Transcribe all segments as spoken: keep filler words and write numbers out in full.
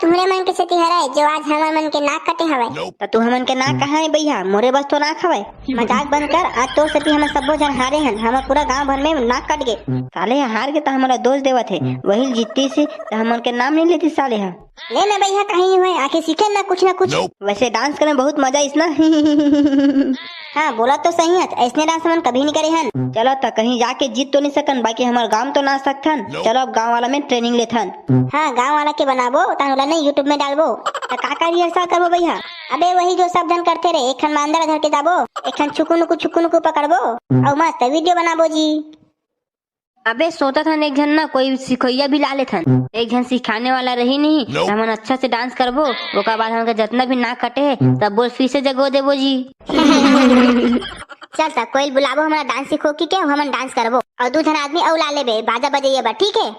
तुमरे मन के सेती हरय जो आज हमर मन के नाक कटे हवय। त तू हमन के नाक कहाँ हे भैया? मोरे बस तो नाक हवय। मजाक बंद कर, आज तोर सेती हमन सब्बो झन हारे हन। हमर पूरा गांव भर में नाक कट गे। साले ह हार गे त हमन ला दोष देवत हे। वही जीततिस त हमन के नाम नहीं लेतिस साले ह। ले ना भैया, कहीं हुए आके सीखे ना कुछ ना कुछ। वैसे डांस करे में बहुत मजा आइस ना। हाँ, बोला तो सही है, ऐसने डांस हमन कभी नहीं करे हन। चलो त कहीं जाके जीत तो नहीं सकन, बाकी हमर गांव तो नाच सकथन। चलो अब गांव वाला में ट्रेनिंग लेथन। हाँ, गांव वाला के बनाबो, तान ओला नहीं YouTube में डालबो। त का का रिहर्सल करबो भैया? अबे वही जो सब झन करते रहे, एक खन मांदर धर के जाबो, एक खन छुकु नुकु छुकु नुकु पकड़बो, अउ मस्त वीडियो बनाबो जी। अबे सोचत हन एक झन ना कोई सिखोइया भी ला लेथन, एक झन सिखाने वाला रही नहीं, त हमन अच्छा से डांस करबो, ओकर बाद हमन के जतना भी नाक कटे हे सब बोल फिर से जगो देबो जी। चल त कोई बुलाबो, हमरा डांस सिखो कि के हमन डांस करबो, अउ दू झन आदमी अउ ला लेबे बाजा बजैया बर, ठीक है?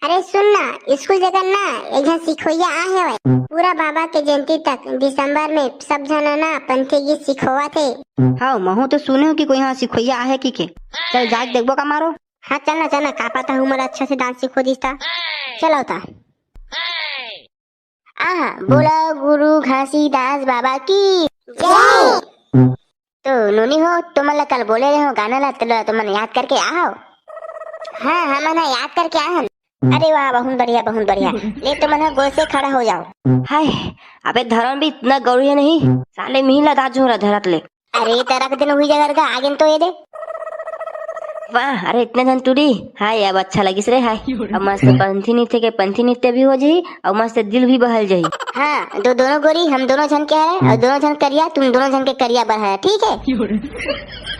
अरे सुन ना, स्कूल जगह ना एक झन सिखोइया आए हवय, पूरा बाबा के जयंती तक दिसंबर में सब झन ना पंथी गीत सिखोवत हे। हाँ, महू तो सुने हो कि कोई यहाँ सिखोइया आहे कि के। चल जाके देखबो का मारो। हाँ चल ना चल ना, का पता हमर अच्छा से डांस सिखो दिस ता। चलो ता। आहा, बोला गुरु घासीदास बाबा की जय। तो नोनी हो, तुमन ला कल बोले रहे हो गाना ला, तो तुमन याद करके आओ। हाँ, हमन ह याद करके आए हन। अरे वाह, बहुत बढ़िया, बहुत बढ़िया। ले तुमन ह गोल से खड़ा हो जाओ। हाय, अबे धरम भी इतना गौरी है नहीं, साले मिही ला दाजू हो रहा धरत ले। अरे त रख देना हुई जगह का, आगे तो ये दे। वाह, अरे इतने झन टूरी। हाय, अब अच्छा लगिस रे, हाय। अब मस्त पंथी नृत्य के पंथी नृत्य भी हो जाही, अउ मस्त दिल भी बहल जाही। हाँ, दो, दोनों गोरी हम दोनों झन के है, अउ दोनों झन करिया तुम दोनों झन के करिया बर है, ठीक है?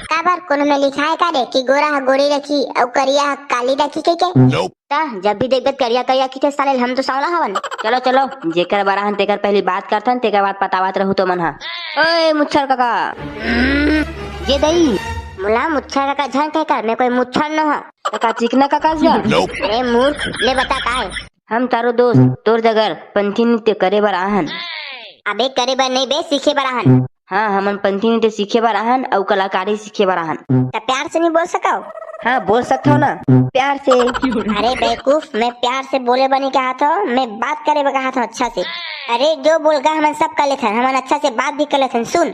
काबर कोनो में लिखाय का रे कि गोरा ह गोरी रखी अउ करिया ह काली रखी कहिके? ता जब भी देखबे त करिया करिया किथे साले, हम तो सांवला हवन। चलो चलो, जेकर बर आहन तेकर पहली बात करथन, तेकर बाद पतावत रहू तो मन हा। ओए मुच्छर काका। हम्म, ये दई। मोला मुच्छर काका झन कह कर, मैं कोई मुच्छर न हो। काका चिकना काका जा। अरे मूर्ख, ले बता का है? हम चारों दोस्त तोर जगह पंथी नृत्य करे बर आहन। अबे करे बर नहीं बे, सीखे बर आहन। हाँ, हमन पंथी नृत्य सीखे बर आहन अउ कलाकारी सीखे बर आहन। त प्यार से नहीं बोल सकव? हाँ, बोल सकथव ना, प्यार से। अरे बेवकूफ, मैं प्यार से बोले बर नहीं कहा था, मैं बात करे बर कहा था अच्छा से। अरे जो बोल गा, हमन सब कर लेथन, हमन अच्छा से बात भी कर लेथन। सुन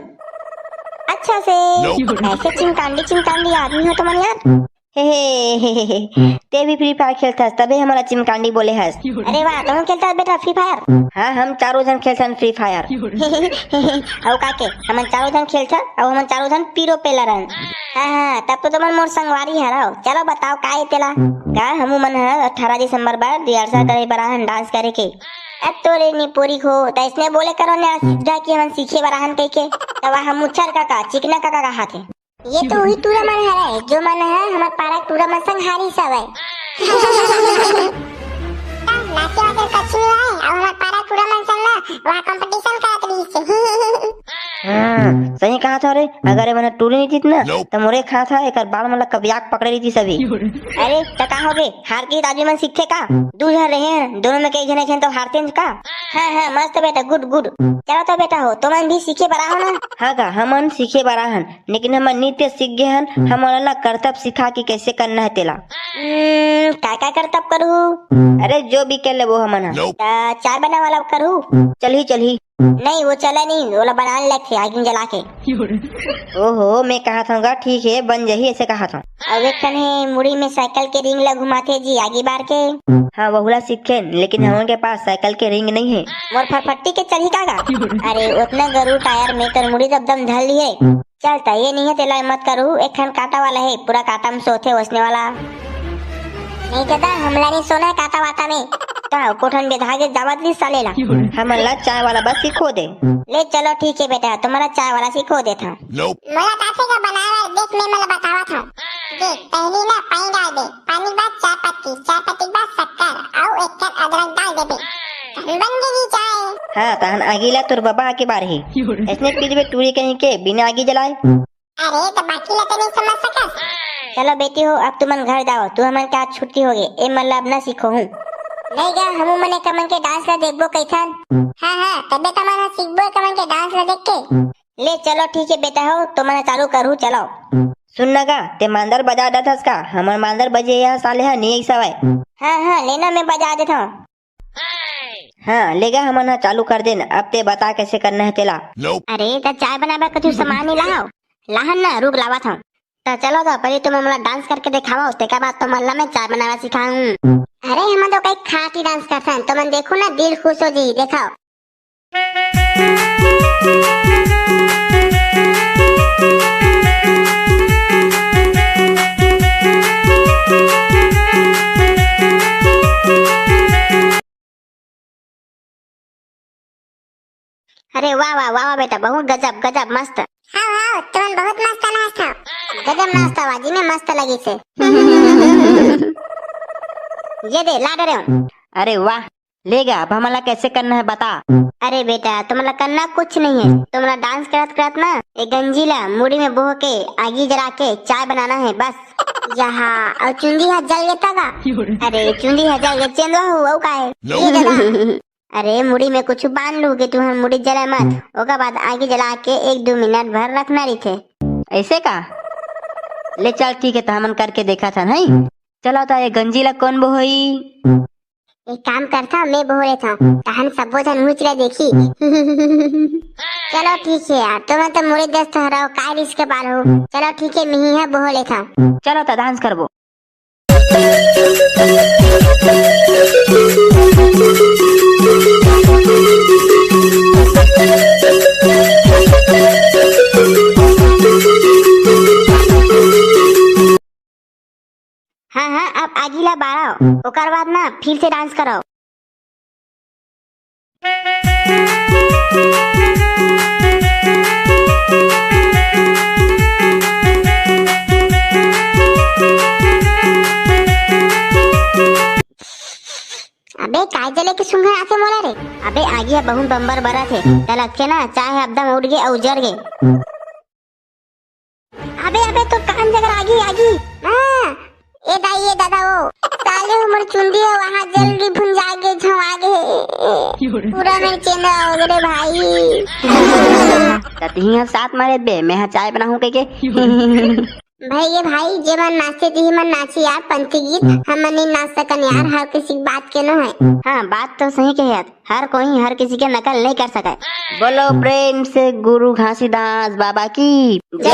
अच्छा से। ऐसे चिमकांडी चिमकांडी आदमी हो तुमन यार। हे, हे, हे, हे, हे। ते भी Free Fire खेलथस, तबे हमला चिमकांडी बोले हस। अरे वाह, तुम खेलता बेटा Free Fire? हाँ, हम चारों झन खेलथन Free Fire। अउ का के, हमन चारों झन खेलथन, अउ हमन चारों झन pure player हन। हाँ, हाँ, तब तो तुमन मोर संगवारी हरव। चलो बताओ का हे तेला? का हमू मन ह अठारह दिसंबर बर rehearsal करे बर आहन dance करे के। अब तोरे निपोरी हो, त इसने बोले करो ने सीधा कि हमन सीखे बर आहन कहिके। तब हम मुच्छर काका, चिकना काका कहाथे। ये तो उही टूरा मन हरय, जो मन ह हमर पारा के टूरा मन संग हारिस हवय। त नाचे वाचे कछु नइ आय, अउ हमर पारा के टूरा मन संग ना वहाँ competition करत रहिस हे। हाँ, सही कहा था रे, अगर ये मन टूरी नहीं जीतना, त मोरे कहा था, एकर बाल मन ला कबिया के पकड़े रहितिस अभी। अरे, त का हो गे? हार के दादी मन सीखथे का? दू झन रहे हैं, दोनों में के एक झन, एक झन तो हारते हैं का? हाँ, हाँ, मस्त बेटा, good, good। चलो तो बेटा हो, तुमन भी सीखे बर आओ ना। हाँ का, हमन सीखे बर आहन, लेकिन हमन नृत्य सीख गे हन, हमन ला करतब सिखा कि कैसे करना है तेला। हम्म, का का करतब करहू? अरे जो भी कर लेबो हमन ह। त चाय बनाए वाला करहू? चलही, चलही। नहीं, वो चला नहीं, ओला बनाए लगथे आगी में जला के। ओहो, मैं कहा था गा, ठीक है, बन जही, ऐसे कहा था। अउ एक ठन हे, मुड़ी में साइकिल के रिंग ला घुमाथे जी, आगी बार के। हाँ, वहुला सीखेन, लेकिन हमन के पास साइकिल के रिंग नहीं है। मोर फरफट्टी के चलही का गा? अरे, उतना गरू टायर में तोर मुड़ी दबदम धर लिए। चल त, ये नहीं है, तेला मत करू, एक ठन कांटा वाला है, पूरा कांटा में सोथे, वैसने वाला। नहीं दादा, हमला नहीं सोना है कांटा वाटा में। त, कोठन बेधा के जावत ली साले ला। हमन ला चाय वाला बस सिखो दे। ले चलो, ठीक है बेटा, तुम्हारा चाय वाला सिखो देता हूँ। मोला काफी का बनाए वाला देख, मैं मोला बतावत हूँ। देख, पहली ना पानी डाल दे, पानी के बाद चाय पत्ती, चाय पत्ती के बाद शक्कर, अउ एक कन अदरक डाल देबे। बन गे जी चाय। हाँ, तहन आगी ला तोर बाबा आके बारही। ऐसने पी लेबे टूरी कहीं के, बिना आगी जलाए। अरे, त बाकी ला तो नहीं समझ सकस। चलो बेटी हो, अब तुमन घर जाओ, तू हमन के आज छुट्टी हो गई, ए मन ला अब ना सीखो हूँ। नहीं गा, हमू मने कमन के डांस ला देखबो कैथन। हाँ, हाँ, तबे तमन हा सीखबो कमन के डांस ला देख के। ले चलो, ठीक है बेटा हो, तो मैं चालू करूँ, चलो। सुन ना गा, ते मांदर बजा डथस का? हमर मांदर बजे यहाँ साले हा नहीं सवाय। हाँ, हाँ, लेना मैं बजा देता हूँ। हाँ, ले गा, हमन ह चालू कर देन। अब ते बता कैसे करना है तेला। अरे, त चाय बनाए बर कुछ सामान नहीं लाहव? लाहन ना, रुक लावत हूँ। त चलो, त पहले तुम हमला डांस करके दिखाओ, तेकर बाद तुमन ला मैं चाय बनाना सिखाऊं। अरे, हमन तो कई खाटी डांस करथन, तुमन देखो ना, दिल खुश हो जी, देखो। अरे वाह, वाह, वाह, वाह बेटा, बहुत गजब, गजब, मस्त। हाँ, हाँ, तुमन बहुत मस्त नाचत हो। गजब नाचत हो, वाजी में मस्त लगी से। ये दे, ला डरे हूँ। अरे वाह, ले गा, अब हमला कैसे करना है बता। अरे बेटा, तुमला करना कुछ नहीं है, तुमला डांस करत करत ना, एक गंजी ला मुड़ी में बोह के आगी जला के चाय बनाना है बस। जहाँ, और चुंदी हाथ जल गया का? अरे चुंदी हाथ जल गया, चेंदवा हो, वो का है? ये दादा। अरे मुड़ी में कुछ बांध लू के तुहर मुड़ी जले मत, ओकर बाद आगी जला के एक दो मिनट भर रखना रहिथे। ऐसे का? ले चल ठीक है, त हमन करके देखा था, नहीं? चलो, त ये गंजी ला कौन बोहई? एक काम करथा, मैं बोह लेथा, तहन सबो झन मुच ला देखी। चलो ठीक है यार, तुमन तो मोरे दस ठहराओ, काय रिस्क के बाल हो। चलो ठीक है, मिही है बोह लेथा। चलो त डांस करबो। हाँ, हाँ, अब आगी ला बारो, ओकर बाद ना फिर से डांस करो। अबे, काय जले के सुंघन आथे मोला रे? अबे, आगी ह बहुत बम्बर बरत हे। त लगथे ना, चाय ह एकदम उड़ गे अउ जर गे। अबे, अबे, तो कान जगर आगी, आगी। हाँ, ए दाई, ए दादा, ओ। साले हमर चुंदी ह वहाँ जल के भुंजा गे, झवा गे। पूरा मेर चेंदा हो गे रे भाई। त तिही ह साथ मारे बे, मैं ह चाय बनाहूँ कहिके। भाई, ये भाई, जे मन नाचे, तिही मन नाची यार, पंथी गीत, हमन नहीं नाच सकन यार, हर किसी की बात के नो है। हाँ, बात तो सही कहे यार, हर कोई हर किसी के नकल नहीं कर सके। बोलो प्रेम से गुरु घासीदास बाबा की जय।